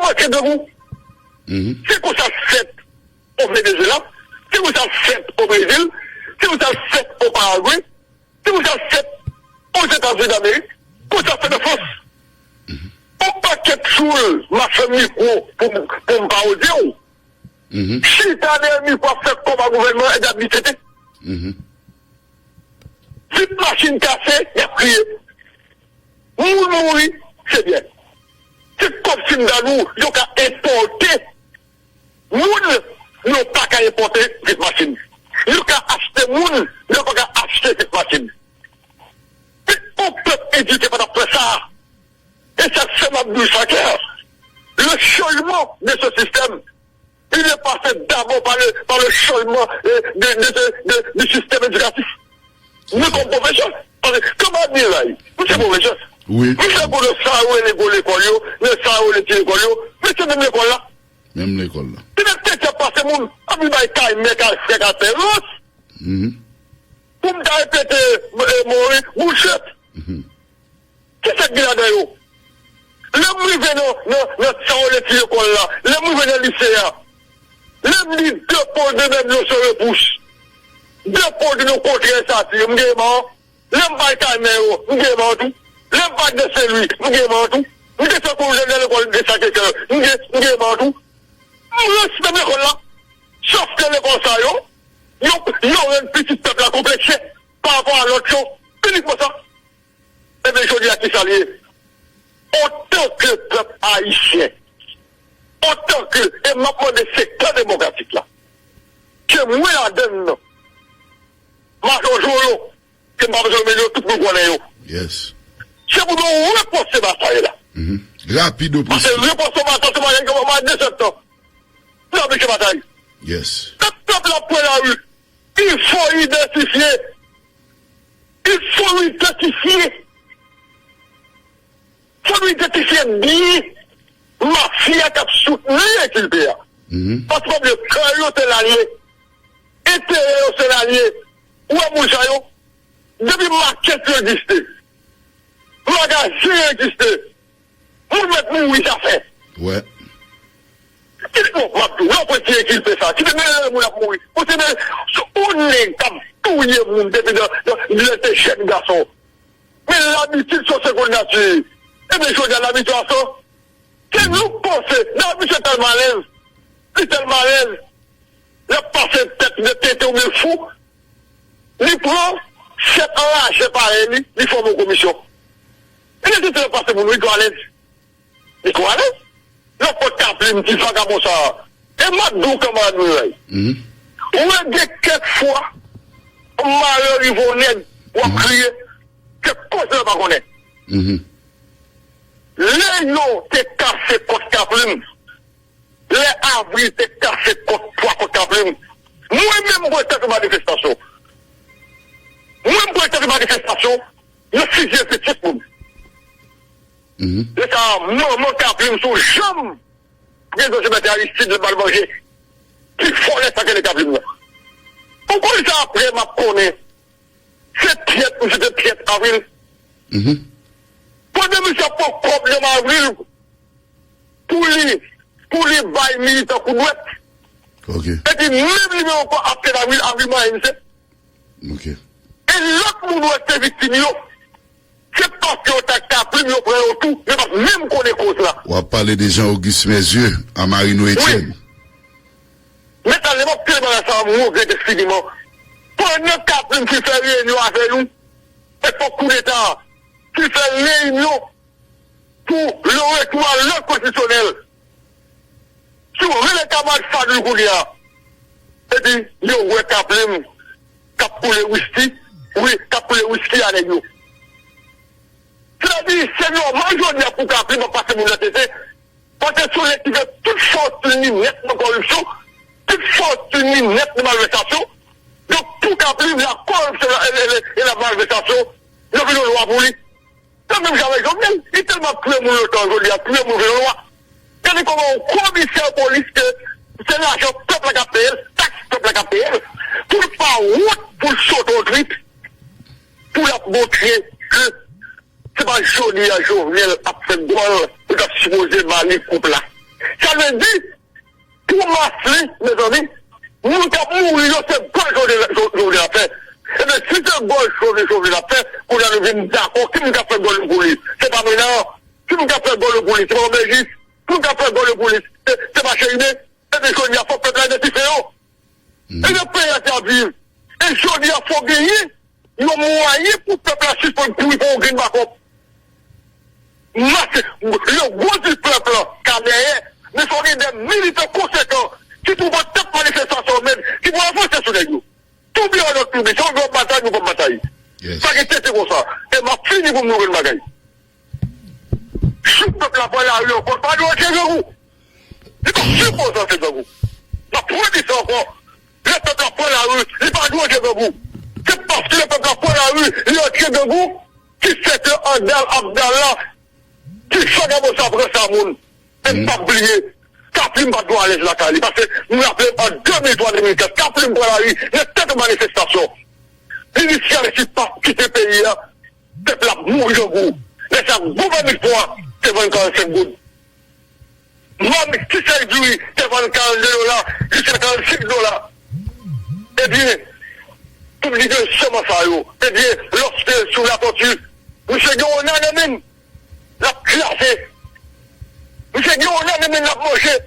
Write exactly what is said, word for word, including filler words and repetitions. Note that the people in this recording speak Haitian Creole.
Paske de vous, mhm, se konsa fèt o Venezuela, se konsa fèt o Brezil, se konsa fèt o Paragwe, se konsa fèt Ozetazini Damerik, konsa fèt an Frans. Mhm. On pakèt tchoul, machann mikwo, pou, pou m pa odi w. Mhm. Chita dèyè mikwo ap fè kòb a gouvènman, epi ap di tete. Mhm. Vit machin kase, y ap kriye. Moun mouri, se byen. Se kòb sindal ou, yo ka enpòte moun, yo pa ka enpòte vit machin. Yo ka achte moun, yo pa ka achte vit machin. Si on pèp edike pa t ap fè sa. E sa k fè m ap di w sa klè. Le changement de ce système, il est passé d'abord par le, par le changement, euh, de, de, de, de, du système éducatif. Mwen kòm pwofesè, paske kanmarad Miray, misye pwofesè. Wi. Misye konnen sa yo rele gwo lekòl yo, men sa yo rele ti lekòl yo, men se menm lekòl la. Menm lekòl la. Se menm tèt y ap pase moun, ap vin bay kay mè, kay frè, kay pè rans. Mhm. Pou m ta repete, eh, Mori, bouchèt. Mhm. Kisa k gen ladan yo? Lè m rive nan, nan, nan sa yo rele ti lekòl la, lè m rive nan lise a, lè m li de pòl de mèm yo se repous, de pòl de nou kontrè sa ti, m gen man, lè m bay kay mè yo, m gen man tou, lè m bay de Sen Lwi, m gen man tou, m te fè kou nan lekòl de Sakre-Kè, m gen, m gen man tou. M rans menm lekòl la, sòf ke lekòl sa yo, yo, yo rann pitit pèp la konplekse pa rapò a lòt yo, inikman sa. Ebyen, jodi a, kisa l ye? Antanke pèp ayisyen, antanke, e m ap mande sektè demokratik la, ke mwen ladann nan, Majò Jolo, ke m pa bezwen nonmen yo, tout moun konnen yo. Yes. Se pou nou repanse batay la. Mhm. Rapid, o prensip. Paske repanse batay, se pa yon kòmandan de sèt tan. N ap mete batay. Yes. Pèp, pèp la pran lari. Il faut identifier. Il faut identifier. Fò nou idantifye byen mafya k ap soutni enkilpe a. Mhm. Paske pa bliye, kè yo se lalye, enterè yo se lalye. Ou wè moun sa yo, depi makèt yo egziste, magazen yo egziste, moun mèt mouri zafè. Wè. Ki bon, m ap di w, lè w pran ti enkilpe sa, ki te gen moun ap mouri. Pou se de, se yon nèg k ap touye moun depi nan, nan, lè l te jèn gason. Men labitid se yon segonn nati. Ebyen, jodi a, labitid a san. Ke nou panse, dayè, misye tèlman alèz, li tèlman alèz, l ap pase tèt de tete oubyen fou, li pran sèt anraje parèy li, li fòme yon komisyon. E de tete l ap pase moun, wi, twò alèz. Li twò alèz. Lè w pot Kaplim, ti vagabon sa a. E m ap di w, kanmarad Miray. Mhm. Ou wè gen kèk fwa, malè rive yon nèg, w ap kriye, kèk koze w pa konnen. Mhm. Lè yo te kase kòt Kaplim, lè Avril te kase kòt, pwa kòt Kaplim, mwen menm m pran tèt yon manifestasyon. Mwen m pran tèt yon manifestasyon, yo fizye pitit moun. Mhm. Lè sa a, manman Kaplim sou janm gen dosye mèt Aristid l mal manje. Pi fò lè sa ke lè Kaplim nan. Ou konn sa apre m ap konnen. Se pyèt, misye te pyèt Avril. Mhm. Pandan misye ap pran kòb nan Avril pou li, pou li bay militan koudwèt. Ok. Epi menm li menm ankò ap tèt Avril, Avril manyen misye. Ok. E lòt moun ou wè ki te viktim yo, se paske yo t ak Kaplim, yo pran yo tou, yo pa t menm konnen koz la. W ap pale de Jean Auguste Merzieux, Amarino Etienne. Wi. Men talè m ap tande bagay sa a, m regrèt enfiniman. Pandan Kaplim fin fè reyinyon avè nou, epòk koudeta, fin fè reyinyon pou le retour à l'ordre constitutionnel. Si w rele kamarad Fadou kounye a, epi yo wè Kaplim k ap koule wiski, wi, k ap koule wiski a nèg yo. Sètadi, se nòmal jodi a pou Kaplim ap pase moun nan tete, paske se yon nèg ki fè tout fòtin li nèt nan kòripsyon, tout fòtin li nèt nan malvèsasyon. Donk, pou Kaplim, la corruption et la, et la, et la malversation, yo vin yon lwa pou li. Se menm jan avèk Jovenel, li tèlman ap touye moun lontan, jodi a, touye moun vin yon lwa. Gade kòman yon komisè polis ke se lajan pèp la k ap peye l, taks pèp la k ap peye l, pou l pa wont, pou l sote yon twit, pou l ap montre ke se pa jodi a Jovenel ap fè gòl, yo t ap sipoze ba li koup la. di, pou mas li, mezanmi, moun k ap mouri yo, se gòj Jovenel, Jovenel ap fè. Ebyen, si se gòj Jovenel, Jovenel ap fè, kounye a nou vin dakò, ki moun k ap fè gòj yo pou li? Se pa Mena. Ki moun k ap fè gòj yo pou li? Se pa Obejis. Ki moun k ap fè gòj yo pou li? Se, se pa Cheriben. Ebyen, jodi a, fòk pèp la idantifye yo. Ebyen, peyi a te ap viv. E jodi a, fò genyen yon mwayen pou pèp la sispann kouri pou yon grenn bakòp. Mas, le gwo di pèp la ka dèyè, men fò gen de militan konsekan ki pou pran tèt manifestasyon menm, ki pou avanse sou nèg yo. Toubi anlè toubi, se yon lòt batay, nou p ap batay. Sa gen tete konsa. E m ap fini pou m di yon grenn bagay. Si pèp la pran lari ankò, l pa dwe antre grangou. Li pa sipoze antre grangou. M ap redi sa ankò. Lè pèp la pran lari, li pa dwe antre grangou. Se paske lè pèp la pran lari, li antre grangou, ki fè ke Andal Abdallah, ki vagabon sa pran sa moun. Men m p ap bliye, Kaplim pa t dwe alèz lakay li. Paske m raple m an de mil twa, de mil kat, Kaplim pran lari nan tèt manifestasyon. Milis Haiti p ap kite peyi a. Pèp la ap mouri grangou. Lè sa, gwo mamit pwa te vann karannsenk goud. Mamit ti sèk diri te vann karannde dola jiska karannsenk dola. Ebyen, tout lidè sèman sa yo, ebyen, lòske sou latòti, misye gen yon nane menm, l ap kraze. Misye gen yon nane menm, l ap manje.